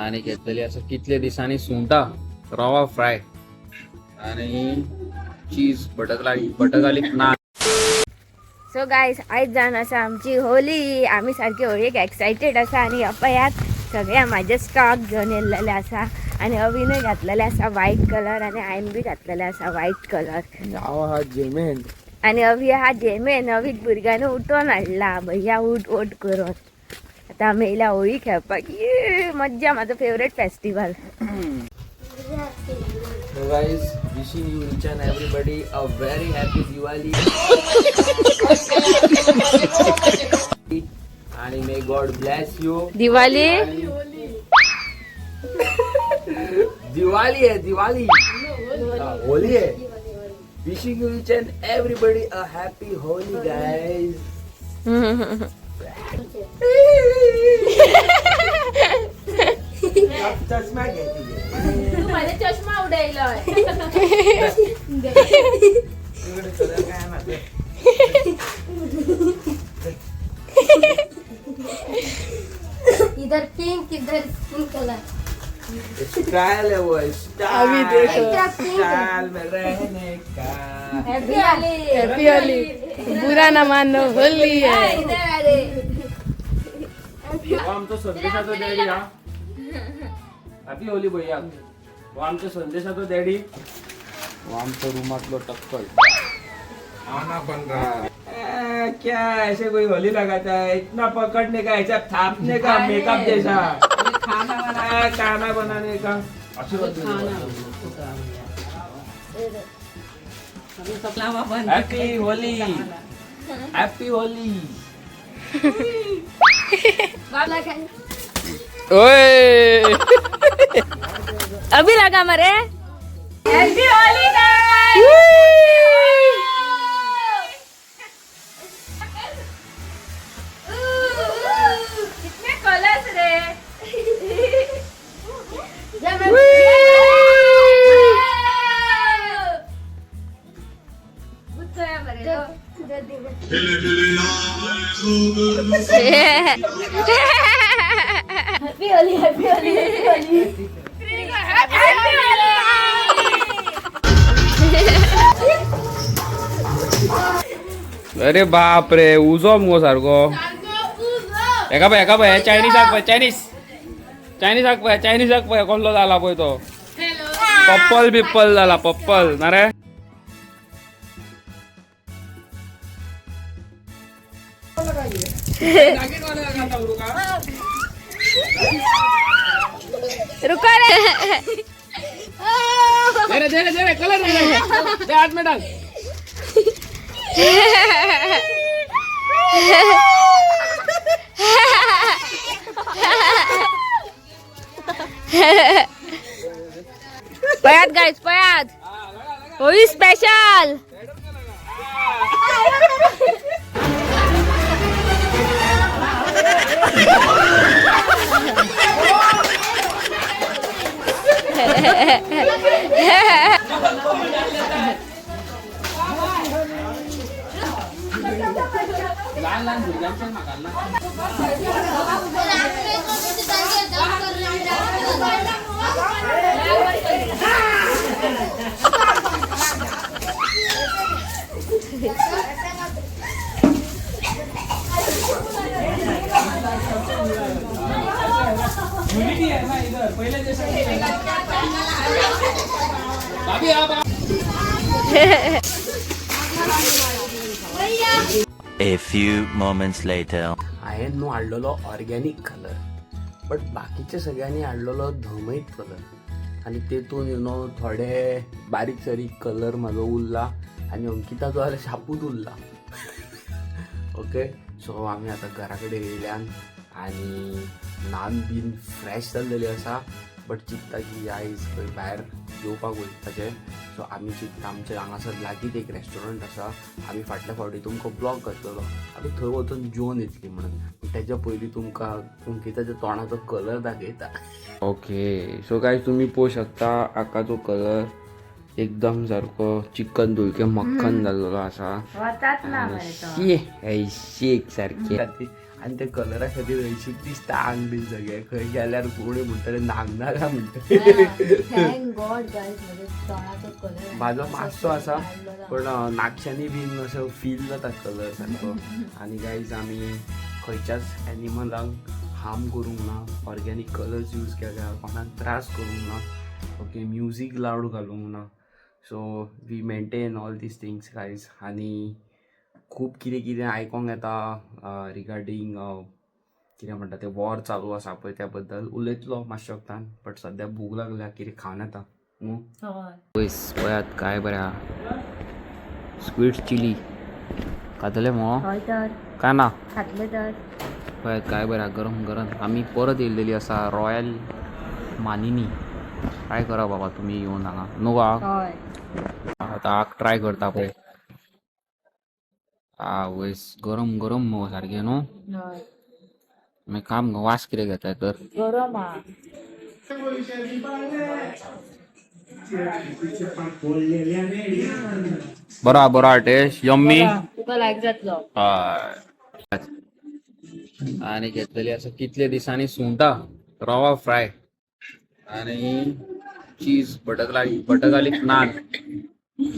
आनी घेतलेली आसा कितले दिसांनी सुंगटां रवा फ्राय आनी चीज butter butter garlic naan. So guys, आयज जावन आसा आमची होली. आमी सारकी होळयेक एक्सायटेड आसा आनी पयात सगळ्या म्हाजे स्टॉक घेवन येयल्लेले आसा आनी अविनूय घातलेले आसा व्हायट कलर आनी हांवें बी घातलेले आसा व्हायट कलर. हांव हा जेमेन. आनी अवी हा जेमेन. अवीक भुरग्यांनी उठोवन हाडला, भैया उठ उठ करून. आतां आमी येयल्या होळी खेळपाक. ये मज्जा, म्हाजो favourite festival. So guys, wishing you each and everybody a very happy Diwali. आणि may God bless you. Diwali. Diwali आहे दिवाळी. हा, होली आहे. Wishing you each and everybody a happy Holi, guys. चष्मा घ्यायची. तू माझा चष्मा उडायला. काय माझं? इधर पिंक, इधर स्किन कलर. स्टाइल है वो, स्टाइल. अभी देखो. स्टाइल में रहने का. हॅपी होली. हॅपी होली, बुरा ना मानो, होली है. इधर अरे. हो आमचो संदेशाचो डॅडी. हा, हॅपी होली भैया. हो आमचो संदेशाचो डॅडी. हो आमचो रुमातलो टक्कल. ए, क्या ऐसे कोई होली लगाता है? इतना पकड़ने का, ऐसा थापने का, मेकअप जैसा. खाना खाना बनाने का. Happy Holi, happy Holi. ओय. अभी लगा मरे. Happy Holi guys. कितने कलर्स रे. Happy Holi, happy Holi, happy Holi. अरे बाप रे, उजो मुगो सारको. एका पळय, एका पळय, चायनीजाक पळय, चायनीज, चायनीजाक पळय, चायनीजाक पळय, कसलो जाला पळय तो. पप्पल बिप्पल जाला, पप्पल ना रे. रुको रे. दे रे, दे रे, दे रे, कलर दे रे, दे, हाथ में डाल. पळयात गायज, पळयात, होळी स्पेशल. लहान लहान भुरग्यांच्यान म्हाका ना. भाभी, आप. A few moments later. हांवें न्हू हाडलेलो ऑर्गेनीक कलर, बट बाकीच्या सगळ्यांनी हाडलेलो धमयत कलर आनी तेतून you know थोडे बारीक सारीक कलर म्हाजो उरला आनी अंकिताचो जाल्यार शापूत उरला. ओके, सो आमी आतां घरा कडेन येयल्यान आनी न्हान बीन फ्रेश जाल्लेली आसा, बट चिंत्ता की आयज खंय भायर जेवपाक वचपाचें. सो आमी चिंत्ता, आमच्या हांगासर लागींच एक रेस्टॉरंट आसा, आमी फाटल्या फावटी तुमकां ब्लॉग घातलेलो, आमी थंय वचून जेवन येतली म्हणून. तेज्या पयलीं तुमकां अंकिताच्या तोंडाचो कलर दाखयता. ओके, सो काय तुम्ही पळोवंक शकता, आकाचो कलर एकदम सारको चिकन धुलके मक्खन जाल्लेलो आसा. वतात ना मरे तो. शी, शीक सारकी. आनी ते कलरा खातीर हळशीक दिसता आंग बीन सगळें. खंय गेल्यार कोणूय म्हणटले नागनागा म्हणटले. Thank God guys, म्हज्या तोंडाचो कलर म्हाजो मातसो आसा पण नाकशांनी बीन असो फील जाता कलर सारको. आनी गायज, आमी खंयच्याच एनिमलांक हार्म करूंक ना, ऑर्गेनीक कलर्स यूज केल्या, कोणाक त्रास करूंक ना, ओके, म्युजीक लावड घालूंक ना. So we maintain all these things guys. आनी खूब कितें कितें आयकोंक येता रिगार्डींग कितें म्हणटा ते वॉर चालू आसा पळय, त्या बद्दल उलयतलो मातशे वक्तान. बट सद्या भूक लागल्या, कितें खावन येता न्हू. हय. पयस पळयात काय बरें स्क्वीड चिली खातले मगो? हय तर. काय ना? खातले तर. पळयात काय बरें गरम गरम. आमी परत येयलेली आसा रॉयल मानिनी. ट्राय करा बाबा तुमी येवन हांगा न्हू गा. हय. आतां आग ट्राय करता पळय. आवयस, गरम गरम मगो सारकें न्हू. हय. मागीर काम गो, वास कितें घेताय तर. गरम आ. बरो आहा, बरो आहा, टेस्ट यम्मी. तुका लायक जातलो. हय. आनी घेतलेली आसा कितले दिसांनी सुंगटां रवा फ्राय आनी चीज बटर गार्लिक नान.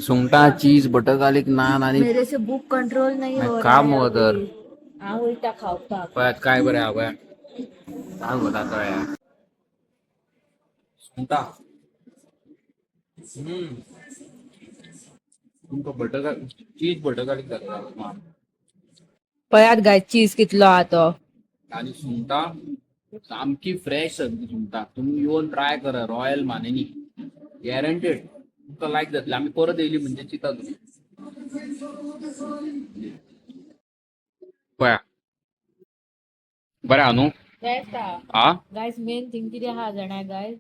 सुंगटां चीज बटर गार्लिक नान आनी मेरे से भूख कंट्रोल नहीं हो रहा काम है मगो तर. अभी. हांव वयता खावपाक. पळयात काय बरें आहा पळया. काय वता तळ्या सुंगटां. तुमकां बटर चीज बटर गार्लिक जाता. पळयात गाय, चीज कितलो आहा तो. आणि सुंगटां सामकी फ्रेश सामकी सुंगटां. तुमी येवन ट्राय करा रॉयल मानिनी, गॅरंटेड तुमकां लायक जातलें. आमी परत येयली म्हणजे चिंता तुमी. पळया बरें आहा न्हू. बेस्ट आहा. आ. गायज, मेन थिंग कितें आहा जाणा गायज,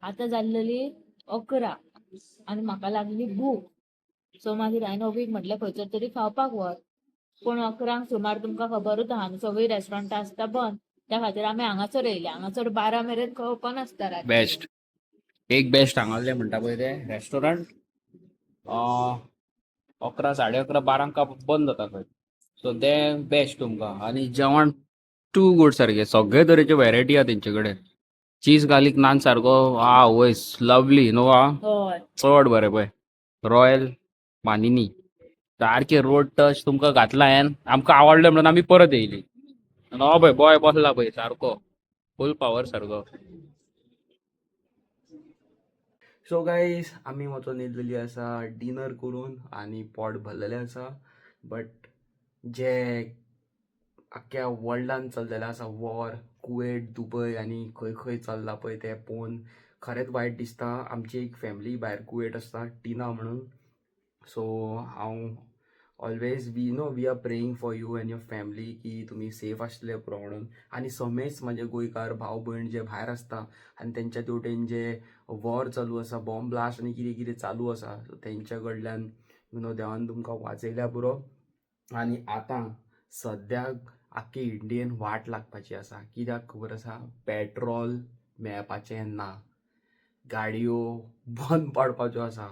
आतां जाल्लेली 11 आनी म्हाका लागली भूक. सो मागीर हांवें अवीक म्हटलें खंयसर तरी खावपाक वच. पूण 11क सुमार तुमकां खबरूच आहा न्हू, सगळीं रेस्टॉरंटां आसता बंद. त्या खातीर आमी हांगासर येयले. हांगासर 12 मेरेन खंय ओपन आसता रातचें. बेस्ट एक बेस्ट हांगासरलें म्हणटा पळय तें रेस्टॉरंट 11, 11:30, 12क बंद जाता खंय. सो तें बेस्ट तुमकां. आनी जेवण टू गूड सारकें, सगळे तरेच्यो व्हेरायटी आहा तेंचे कडेन. चीज गार्लीक नान सारको आवयस लवली न्हू आ. हय. चड बरें पळय रॉयल मानिनी सारकें रोड टच तुमकां घातला हांवें. आमकां आवडलें म्हणून आमी परत येयली. आनी हो पळय बॉय बसला पळय सारको फूल पावर सारको. सो गायज, आमी वचोन येयलेली आसा डिनर करून आनी पोट भरलेलें आसा. बट जे आख्ख्या वर्ल्डान चल्लेलें आसा वॉर, कुवेट, दुबय आनी खंय खंय चल्लां पळय, तें पळोवन खरेंच वायट दिसता. आमची एक फॅमिली भायर कुवेट आसता, टिना म्हणून. सो हांव always we know we are praying for you and your family की तुमी सेफ आसले पुरो म्हणून. आनी समेच म्हाजे गोंयकार भाव भयण जे भायर आसता आनी तेंच्या तेवटेन जे वॉर चालू आसा, बॉम्ब ब्लास्ट आनी कितें कितें चालू आसा, सो तेंच्या कडल्यान you know देवान तुमकां वाचयल्या पुरो. आनी आतां सद्याक आख्खे इंडियेन वाट लागपाची आसा. कित्याक खबर आसा? पेट्रोल मेळपाचें ना, गाडयो बंद पडपाच्यो आसा.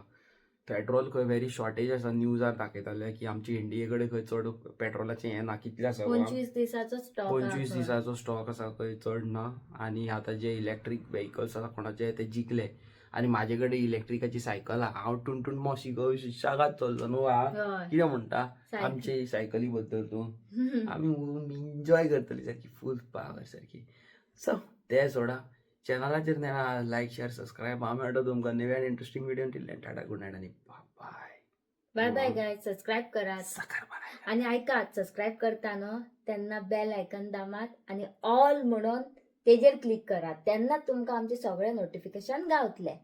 पेट्रोल खंय व्हेरी शॉर्टेज आसा. न्यूजार दाखयताले की आमचे इंडिये कडेन खंय चड पेट्रोलाचें हें ना. कितलें आसा? 25 दिसाचो स्टॉक. 25 दिसाचो स्टॉक आसा खंय, चड ना. आनी आतां जे इलेक्ट्रीक वेहिकल्स आसा कोणाचे ते जिखले. आनी म्हाजे कडेन इलेक्ट्रिकाची सायकल आहा. हांव टुनटून मोशी सुशेगाद चल्लो न्हू आ. कितें म्हणटा आमचे सायकली बद्दल तूं? आमी एन्जॉय करतली सारकी फूल पावर सारकी. सो ते सोडा, चॅनलाचेर नेणार लायक, शेअर, सबस्क्रायब. हांव मेळटा तुमकां नव्या आनी interesting video. Till tata, good night आनी bye. Bye bye guys, subscribe करात. सकार बाय. आणि ऐकात, सबस्क्राईब करताना त्यांना बेल आयकन दामात आणि ऑल म्हणून तेजेर क्लिक करात, तेन्ना तुमकां आमचे सगळे नोटिफिकेशन गावतले.